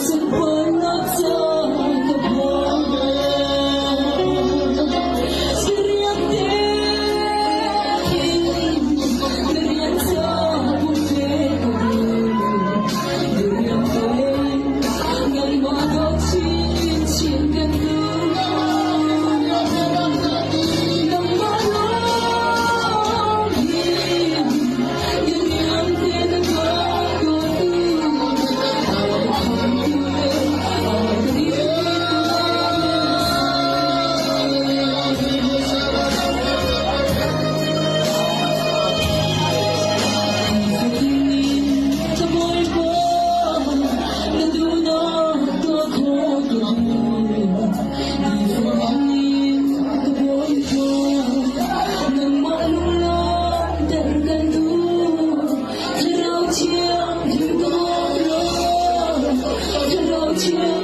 Sunparnak ca ka phuang ve. Rian tein na rian ca pumpe ka duh. Rian tein nangmah dawt chinchin kan duh. Nangmah lawng hi rian te na tuah ko tu. A khamtu le a ka dirpitu na si. Nifatin ka Bawipa, na duhnak tuah khawh ka duh. Nifatin ka Bawipa, nangmah lunglawmhter kan duh. Thlarau Thianghlim ka bawm law, Thlarau Thianghlim.